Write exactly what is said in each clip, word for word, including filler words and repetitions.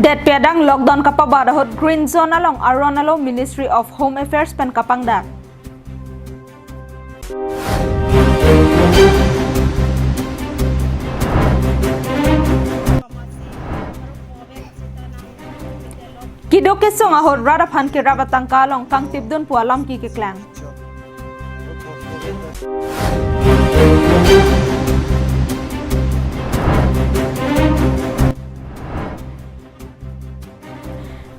Detpi adang lockdown kapabat ahut Green Zone along aron alo Ministry of Home Affairs pen kapangdak. Keduk kesung ahut rat aphan kerap atangka along kangtipdun pu alam kekeklang.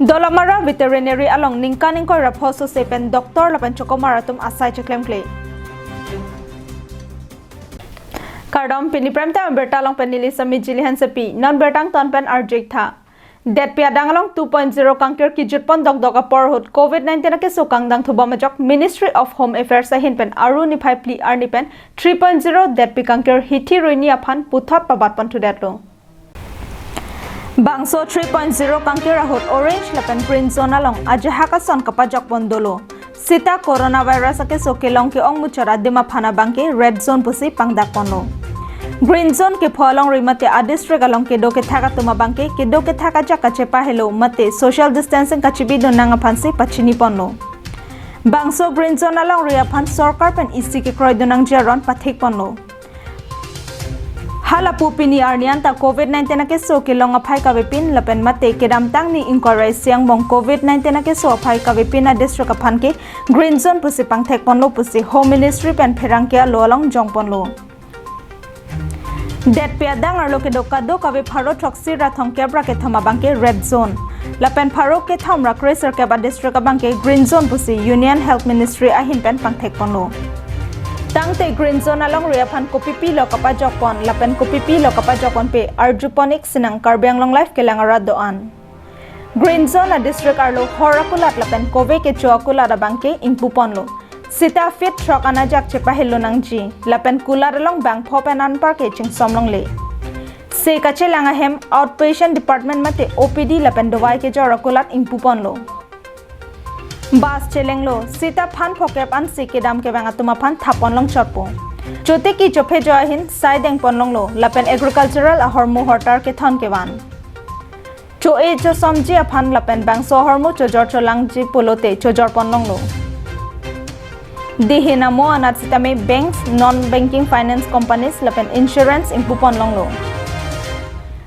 Dolamara Veterinary along ningkan ingkoi ra pho sose pen doctor lapen chokomar atum asai cheklemkle. Kardom, pini prime time abirta along pen neli Sami Jili Hansepi, non birta angton pen arju-ik tha. Detpi adang along two point zero kangkir kijutpon dokdok apor ahut covid nineteen akeso kangdang thubom ajok Ministry of Home Affairs ahin pen Aru niphai phli arni pen three point zero detpi kangkir hithi ruini aphan puthot pabatpon thudetlo. Bangso three point zero kangkir ahut orange lapen green zone along ajahak ason kapajokpon dolo. Sita coronavirus akeso kelong ke-ong muchot adim aphan abangke red zone pusi pangdakponlo. Green zone kepho alongri mate a-district along kedo kethak atum abangke kedo kethak ajak kachepahelo mate social distancing kachibidun nang aphansi pachiniponlo. Bangso green zone alongri aphan sorkar pen isi kekroidun nangji aron pathikponlo. Halapu pini arni anta covid nineteen akeso kelong aphai kavepin lapen mate kedamtang ni ingkoi ra isi angbong covid nineteen akeso aphai kavepin a-district aphan ke green zone pusi pangthekponlo pusi Home Ministry pen pherangke alo along jongponlo. Detpi adang arlo kedo kadokave pharo throksi ra thomkep ra kethom abangke red zone. Lapen pharo kethom ra kre sirkep a-district abangke green zone pusi Union Health Ministry ahin pen pangthekponlo. Tangte green zone alongri aphan kopipilo kapajokpon lapen kopipilo kapajokponpe arjupon-ik sinang Karbi Anglong Live kelang arat do-an. Green zone a-district arlo hor akulat lapen kove kecho akulat abangke ingpuponlo. Sita feet throk an ajak chepahelo nangji lapen kulat along bangpho pen anparke chingsomlongle. Se kachelang ahem outpatient department mate O P D lapen dovai kejor akulat ingpuponlo. Bus chelenglo, sita phan phokep ansi kedam kevang atum aphan thapon longchotpo. Chotiki chophejo ahin sai dengponlonglo lapen agricultural ahormu hortar kethon kevan. Cho-e chosomji aphan lapen bangso ahormu chojor cholangji pulote chojorponlonglo. Dihin amo anat sitame banks, non-banking finance companies lapen insurance ingpuponlonglo.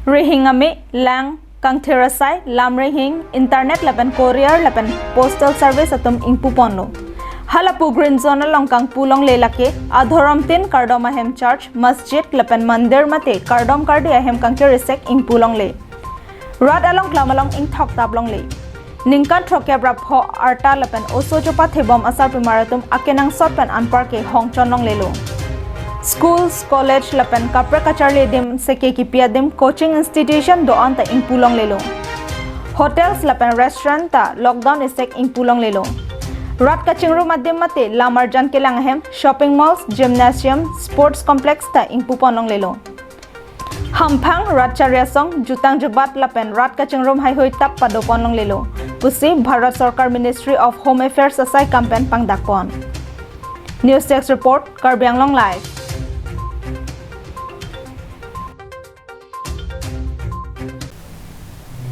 Rihing ame, lang, kangthir asai, lam rihing, internet lapen courier lapen postal service atum ingpuponlo. Halapu green zone along kangpulongle lake adhorom tin kardom ahem church, masjid lapen mandir mate kardom kardi ahem kangkir isek ingpulongle. Rat along klam along ingthok taplongle. Ningkan throkkep ra pho arta lapen oso chopathebom asarpimar atum akenangsot pen anparke hongchonlonglelo. Schools, college lapen kaprek kacharli adim seke kipi adim coaching institution do-an ta ingpulonglelo. Hotels lapen restaurant ta lockdown isek ingpulonglelo. Rat kachingrum adim mate lam arjan kelang ahem shopping malls, gymnasium, sports complex ta ingpuponlonglelo. Hamphang, rat chari asong, jutang jubat lapen rat kachingrum haihui tap padoponlonglelo pusi Bharat Sorkar Ministry of Home Affairs asai kam pen pangdakpon. News Desk Report, Karbi Anglong Live.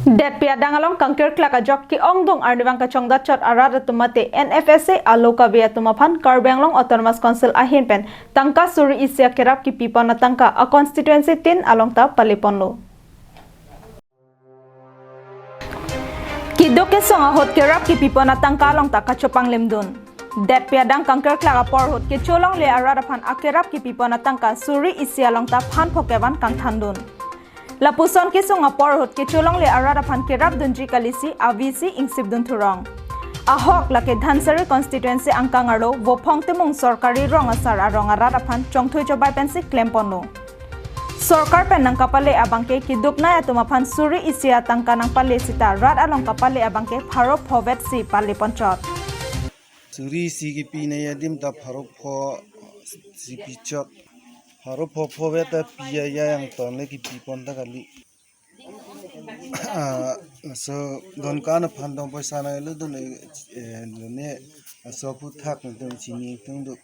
Detpi adang along kangkirklak ajok ke-ongdung arnivang kachongdatchot arat atum mate N F S A alo kave atum aphan Karbi Anglong Autonomous Council ahin pen tangka suri isi akerap kipipon atangka a-constituency tin along ta paleponlo. Keduk kesung ahut kerap kipipon atangka along ta kachopanglemdun. Detpi adang kangkirklak apor ahut kecholongle arat aphan akerap kipipon atangka suri isi along ta phan phokep an kangthandun. Lapuson kesung apor ahut kecholongle arat aphan kerapdunji kalisi avisi ingsipdun thurong. Ahok lake Dhansiri constituency angkang arlo Vophong Timung sorkari rong asar arong arat aphan chongthui chobai pensi klemponlo. Sorkar pen nangkapale abangke keduknei atum aphan suri isi atangka nangpale sita rat along kapale abangke pharo phovet si paleponchot. Suri isi kipinei adim ta pharo pho si pichot. Pharo pho phovet ta pi ya ya yang ton le kipipon ta kali. Ah, so don kan aphan dong poisa na lo don, eh, lo ne, so aphuthak ne don chini tung do.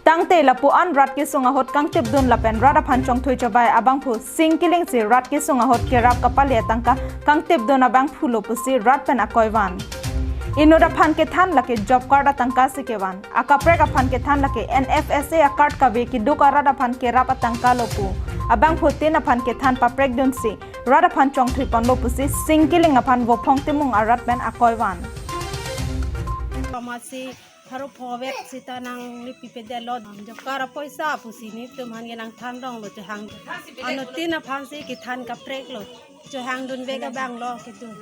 Tangte lapu-an rat kesung ahut kangtipdun lapen rat aphan chongthui chobai abangphu sing kilingsi rat kesung ahut kerap kapale atangka kangtipdun abangphulo pusi rat pen akoi van. Inut aphan kethan lake job card atangkasi kevan. Akaprek aphan kethan lake N F S A a-card kave kiduk arat aphan kerap atangkalo pu. Abangphutin aphan kethan paprekdunsi rat aphan chongthui ponlo pusi sing kiling aphan Vophong Timung arat pen akoi van. Pamasi pharo pho vet sita nanglipipedetlo. Job card apoisa pusi netum aphan ke nangthan ronglo chehang. Anuttin aphansi kethan kapreklo. Chehangdun vek abanglo kitu.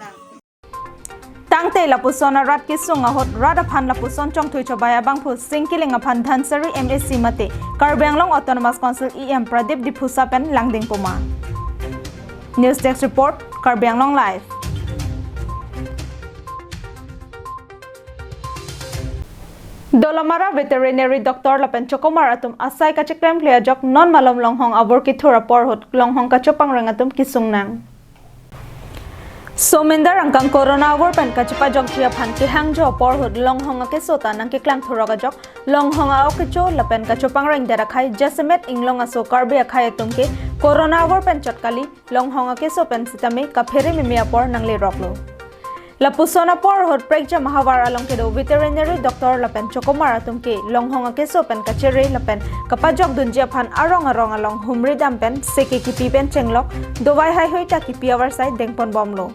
Tangte lapuson arat kesung ahut rat aphan lapuson chongthui chobai abangphu sing kiling aphan Dhansiri M A C mate Karbi Anglong Autonomous Council E M Pradip Diphusa pen langding puma. News Desk Report, Karbi Anglong Live. Dolamara Veterinary Doctor lapen chokomar atum asai kacheklemkle ajok non malom longhong avur kethur apor ahut longhong kachopangreng atum kesung nang. Somindar angkang corona avur pen kachepajokji aphan kehangjo apor ahut longhong akeso ta nangkeklang thurok ajok longhong a-ok kecho lapen kachopangrengdet akhei jasemet inglong aso Karbi akhei atum ke corona avur pen chot kali longhong akeso pen sitame kaphere meme apor nangleroklo. Lapuson apor ahut prekjam ahavar along kedo veterinary doctor lapen chokomar atum ke longhong akeso pen kachere lapen kapajokdunji aphan arong arong along humri dam pen seke kipi pen chenglok dovai haihui ta kipi avarsai dengponbomlo.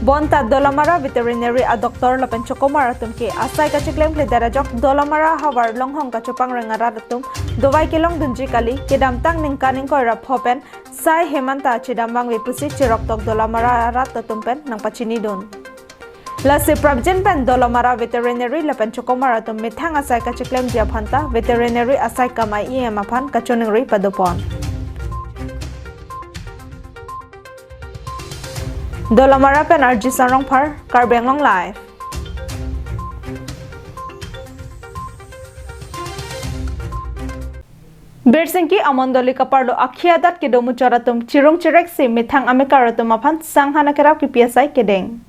Bonta Dolamara Veterinary a-doctor lapen chokomar atum ke asai kacheklemkledet ajok Dolamara ahavar longhong kachopangreng arat atum dovai kelongdunji kali, kedamtang ningkan ingkoi ra pho pen sai hemanta chedam vangve pusi cheroktok Dolamara arat atum pen nangpachinidun. Lasi prapjin pen Dolamara Veterinary lapen chokomar atum methang asai kacheklemji aphanta veterinary asai kam a-E M aphan kachoningri padopon. Dolamara pen R J Sarongphar, Karbi Anglong Live. Birsingki amondoli kaparlo akhi adat kedo muchot atum chirung chireksi methang amekar atum aphan sanghan akerap kipi asai kedeng.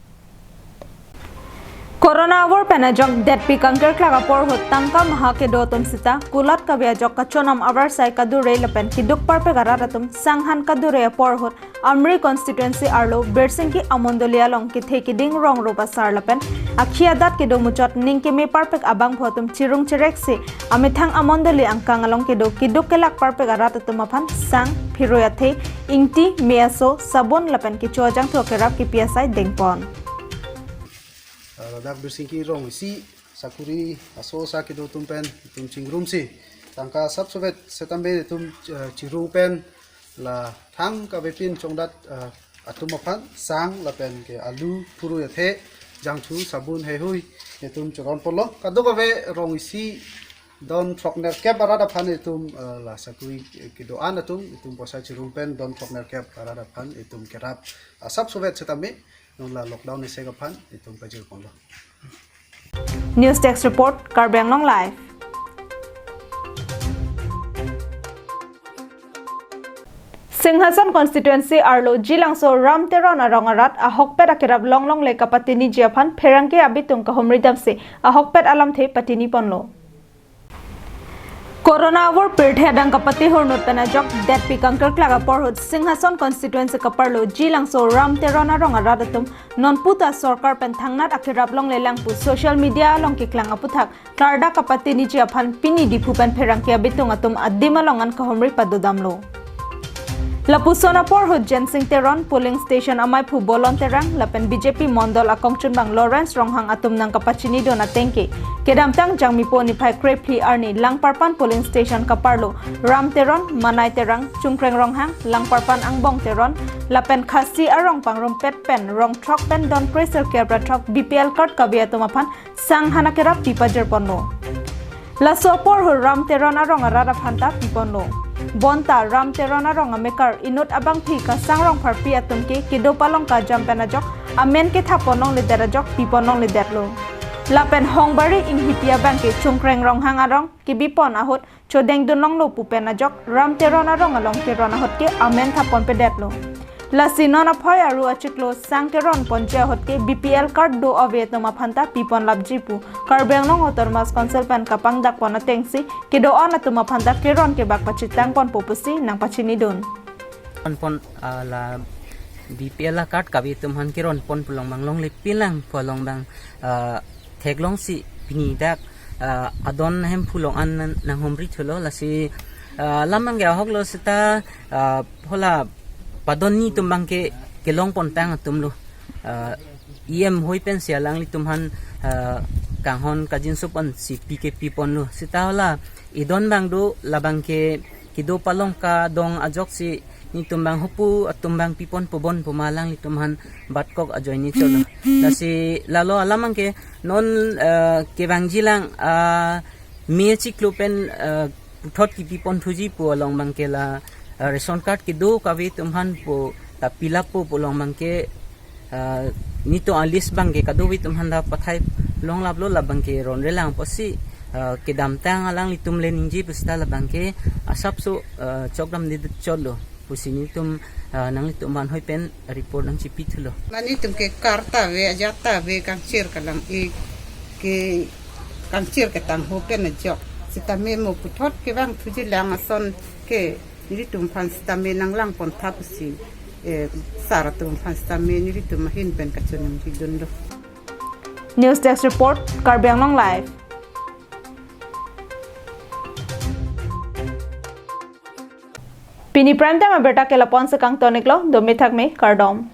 Corona avur pen ajok detpi kangkerklak apor ahut tangka maha kedo atum sita kulat kave ajok kachonam avarsai kadure lapen kiduk parpek arat atum sanghan kadure apor ahut Amri constituency arlo Birsingki amondoli along kethe keding rong rup asar lapen akhi adat kedo muchot ning keme parpek abangphu atum chirung chireksi amethang amondoli angkang along kedo kiduk kelak parpek arat atum aphan sang, phirui athe, ingti, me aso, sabun lapen kecho ajangthu akerap kipi asai dengpon. Ah, ladak Birsingki rong isi sakuri aso asa kedo atum pen itum chingrumsi tangka sapsovet setame itum, eh, chirung pen la thang kavepin chongdat, eh, atum aphan sang lapen ke alu, phirui athe, jangthu, sabun, heihui itum choronponlo. Kadokave rong isi don throknerkep arat aphan itum, eh, la sakuri kedo-an atum itum poisa chirung pen don throknerkep arat aphan itum kerap, ah, sapsovet setame non la lockdown isi aphan itum pajirponlo. News Desk Report, Karbi Anglong Live. Singhason constituency arlo Jilangso Ram Teron arong arat ahokpet akerap longlongle kapatiniji aphan pherangke abitung kahumri damsi ahokpet alamthe patiniponlo. Corona avur pirthe adang kapatihornut pen ajok detpi kangkerklak apor ahut Singhason constituency kaparlo Jilangso Ram Teron arong arat atum nonputa sorkar pen thangnat akerap longlelang pu social media along keklang aputhak klardak kapatiniji aphan pini Diphu pen pherangke abitung atum adim along an kahumri padodamlo. Lapuson apor ahut Jensing Teron, polling station amaiphu Bolon Terang lapen B J P mondol akongchunbang Lawrence Ronghang atum nangkapachinidun atengke kedamtang Jangmipo niphai krephli arni Langparpan polling station kaparlo Ram Teron, Manai Terang, Chungkreng Ronghang, Langparpan Angbong Teron lapen Khasi arong pangrumpet pen rong throk pen don kre sirkep ra throk B P L card kave atum aphan sanghan akerap pipajirponlo. Laso apor ahut Ram Teron arong arat aphanta piponlo. Bonta Ram Teron arong amekar inut abangphi Kasang Rongpharpi atum ke kedo palong kajam pen ajok amen kethapon longledet ajok pipon longledetlo. Lapen Hongbari Inghipi abang ke Chungkreng Ronghang arong kebipon ahut chodengdun longlo pu pen ajok Ram Teron arong along Teron ahut ke amen thaponpedetlo. Lasi non aphai aru achiklo sang keron ponji ahut ke B P L card do ave atum aphanta pipon lapji pu Karbi Anglong Autonomous Council pen kapangdak pon atengsi kedo-an atum aphanta keron kebak pachitang ponpo pusi nangpachinidun. Pon pon ah, la B P L a card kave atum aphan keron pon pu along abang longle pilang pu along abang ah, theklongsi pini dak ah, adon Hemphu along an nang- nanghumri thulo lasi ah, lam abang ke ahok lo seta ah, hala padon nitum abang ke kelong pontang atum lo ah, E M hoi pensi alanglitum aphan ah, kanghon kajinso ponsi P K P ponlo seta hala idon abang do labang ke kedo palong kadong ajoksi nitum abang hupu atum abang pipon pobon puma alanglitum aphan batkok ajoine cholo. Lasi lalo alam abang ke non ah, kevangji lang ah, me chiklo pen ah, puthot kipipon thuji pu along abang ke la ah, ration card kedo kave atum aphan pu ta pilap po pu along abang ke ah, nitum a list abang ke kadokave atum aphan ta pathai longlaplo labang ke ronre lang pusi ah, kedamtang alanglitum le ningje pu seta labang ke asapso ah, chokdamde cholo pusi nitum ah, nanglitum aphan hoi pen report nangchipi thulo. Mane itum ke card ta ave, ajat ta ave, kangchir kalang e ke kangchir ketang ho pen ajok. Sitame mo puthot kevang thuji lang ason ke nelitum aphan sitame nanglang pontha pusi eh, sar atum aphan sitame nelitum ahin pen kachoningri dunlo. News Desk Report, Karbi Anglong Live. Pini Prime Time abirta ke lapu-ansi kangton-iklo, do mithak me, kardom.